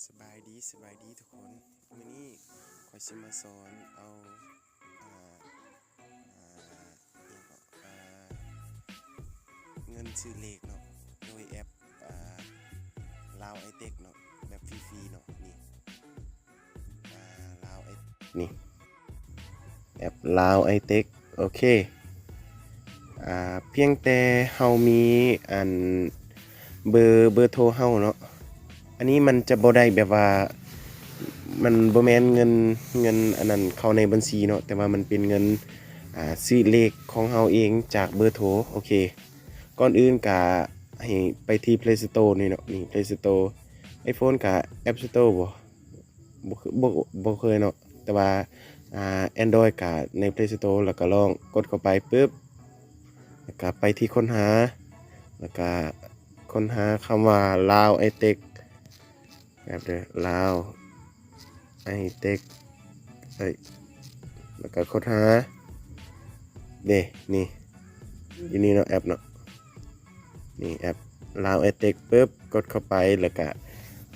ສະບາຍດີ ສະບາຍດີທຸກຄົນ. ມື້ນີ້ຂ້ອຍຊິມາສອນເອົາ ອ່າ ອ່າ ອີ່ຫຍັງເກາະ ອ່າ ເງິນຊື້ເລກເນາະ ໂດຍແອັບ ອ່າ ລາວໄອເຕັກເນາະ ແບບຟຣີໆເນາະ. ນີ້ ອ່າ ລາວໄອ ນີ້ ແອັບລາວໄອເຕັກ. ໂອເຄ ອ່າ ພຽງແຕ່ເຮົາມີອັນເບີ ເບີໂທເຮົາເນາະ. ອັນນີ້ມັນຈະບໍ່ໄດ້ແບບວ່າ ມັນບໍ່ແມ່ນເງິນ ເງິນອັນນັ້ນເຂົ້າໃນບັນຊີເນາະ ແຕ່ວ່າມັນເປັນເງິນ ອ່າ ຊື້ເລກຂອງເຮົາເອງຈາກເບີໂທ. ໂອເຄ ກ່ອນອື່ນກະໃຫ້ໄປທີ່ Play Store ນີ້ເນາະ ນີ້ Play Store iPhone ກະ App Store ບໍ່? ບໍ່ ບໍ່ ບໍ່ເຄີຍເນາະ ແຕ່ວ່າ ອ່າ Android ກະໃນ Play Store ແລ້ວກະລອງກົດເຂົ້າໄປປຶບ ແລ້ວກະໄປທີ່ຄົ້ນຫາ ແລ້ວກະຄົ້ນຫາຄຳວ່າລາວໄອເຕັກ ແບບເດີ ລາວໄອເຕັກ ເອີຍ ແລ້ວກະຄົ້ນຫາ ເດ້ ນີ້ ຢູ່ນີ້ເນາະ ແອັບເນາະ. ນີ້ແອັບລາວໄອເຕັກປຶບ ກົດເຂົ້າໄປ ແລ້ວກະ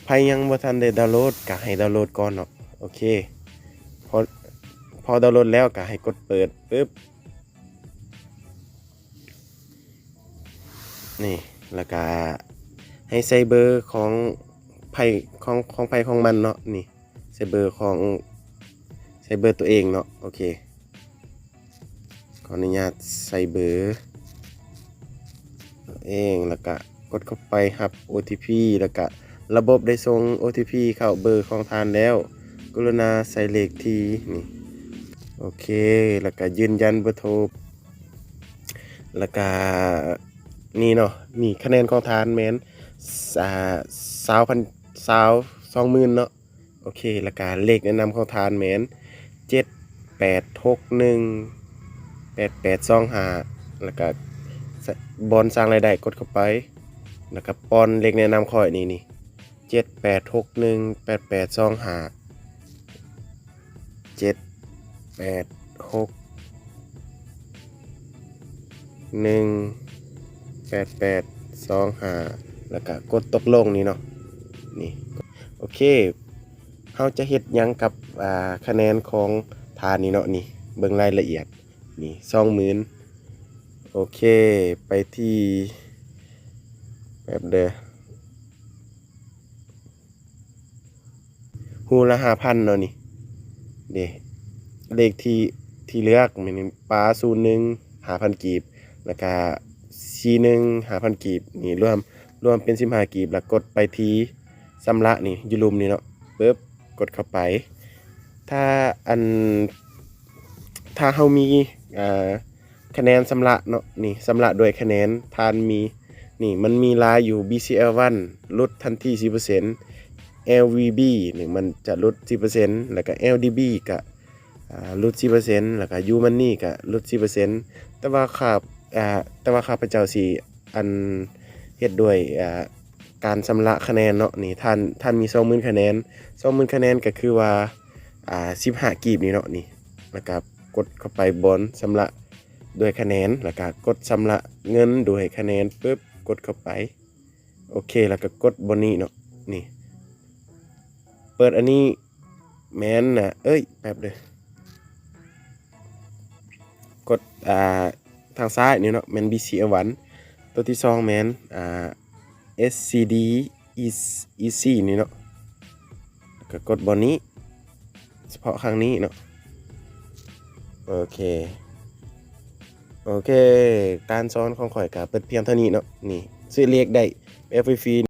ໃຜຍັງບໍ່ທັນໄດ້ດາວໂຫຼດກະໃຫ້ດາວໂຫຼດກ່ອນເນາະ. ໂອເຄ ພໍ ພໍດາວໂຫຼດແລ້ວກະໃຫ້ກົດເປີດປຶບ ນີ້ ແລ້ວກະໃຫ້ໃສ່ເບີຂອງໃຜ ຂອງ ຂອງໃຜຂອງມັນເນາະ. ນີ້ ໃສ່ເບີຂອງ ໃສ່ເບີຕົວເອງເນາະ. ໂອເຄ ຂໍອະນຸຍາດໃສ່ເບີຕົວເອງ ແລ້ວກະກົດເຂົ້າໄປຮັບໂອທີພີ ແລ້ວກະລະບົບໄດ້ສົ່ງໂອທີພີເຂົ້າເບີຂອງທ່ານແລ້ວ ກະລຸນາໃສ່ເລກທີ ນີ້ ໂອເຄ ແລ້ວກະຢືນຢັນເບີໂທ ແລ້ວກະນີ້ເນາະ ນີ້ຄະແນນຂອງທ່ານແມ່ນ ອ່າ ຊາວພັນ ຊາວ ສອງໝື່ນເນາະ. ໂອເຄ ແລ້ວກະເລກແນະນຳຂອງທ່ານແມ່ນ ເຈັດແປດຫົກໜຶ່ງ ແປດແປດສອງຫ້າ ແລ້ວກະ ສະ ບ່ອນສ້າງລາຍໄດ້ ກົດເຂົ້າໄປ ແລ້ວກະປ້ອນເລກແນະນຳຂ້ອຍນີ້ ນີ້ ເຈັດແປດຫົກໜຶ່ງ ແປດແປດສອງຫ້າ ເຈັດແປດຫົກໜຶ່ງ ແປດແປດສອງຫ້າ ແລ້ວກະກົດຕົກລົງນີ້ເນາະ. ນີ້ ໂອເຄ ເຮົາຈະເຮັດຫຍັງກັບ ອ່າ ຄະແນນຂອງທ່ານນີ້ເນາະ. ນີ້ ເບິ່ງລາຍລະອຽດ ນີ້ ສອງໝື່ນ. ໂອເຄ ໄປທີ່ ແປັບເດີ ຮູລະຫ້າພັນເນາະ. ນີ້ເດ້ ເລກທີ່ ທີ່ເລືອກແມ່ນປາສູນໜຶ່ງ ຫ້າພັນກີບ ແລ້ວກະສີ່ໜຶ່ງ ຫ້າພັນກີບ ນີ້ລວມ ລວມເປັນສິບຫ້າກີບ ແລ້ວກົດໄປທີ່ຊຳລະ ນີ້ຢູ່ລຸ່ມນີ້ເນາະ ປຶບ ກົດເຂົ້າໄປ. ຖ້າອັນ ຖ້າເຮົາມີ ອ່າ ຄະແນນຊຳລະເນາະ ນີ້ ຊຳລະດ້ວຍຄະແນນ ທ່ານມີ ນີ້ມັນມີລາຍຢູ່ ບີຊີແອລວັນ ຫຼຸດທັນທີສິບເປີເຊັນ ແອລວີບີ ນີ້ມັນຈະຫຼຸດສິບເປີເຊັນ ແລ້ວກະ ແອລດີບີ ກະ ອ່າ ຫຼຸດສິບເປີເຊັນ ແລ້ວກະຢູມັນນີກະຫຼຸດສິບເປີເຊັນ ແຕ່ວ່າຂ້າ ອ່າ ແຕ່ວ່າຂ້າພະເຈົ້າຊິ ອັນ ເຮັດດ້ວຍ ອ່າ ການຊຳລະຄະແນນເນາະ. ນີ້ທ່ານ ທ່ານມີສອງໝື່ນຄະແນນ ສອງໝື່ນຄະແນນກະຄືວ່າ ອ່າ ສິບຫ້າກີບນີ້ເນາະ ນີ້ ແລ້ວກະກົດເຂົ້າໄປບ່ອນຊຳລະດ້ວຍຄະແນນ ແລ້ວກະກົດຊຳລະເງິນດ້ວຍຄະແນນ ປຶບ ກົດເຂົ້າໄປ ໂອເຄ ແລ້ວກະກົດບ່ອນນີ້ເນາະ. ນີ້ ເປີດອັນນີ້ ແມ່ນນະ ເອີຍ ແປັບເດີ ກົດ ອ່າ ທາງຊ້າຍນີ້ເນາະ ແມ່ນ ບີຊີແອລວັນ ໂຕທີສອງແມ່ນ ອ່າ ເອສຊີດີ ອີຊີ ນີ້ເນາະ ແລ້ວກະກົດບ່ອນນີ້ ສະເພາະຄັ້ງນີ້ເນາະ. ໂອເຄ ໂອເຄ ການສອນຂອງຂ້ອຍກະເບິດພຽງເທົ່ານີ້ເນາະ. ນີ້ ຊື້ເລກໄດ້ແບບຟຣີໆ.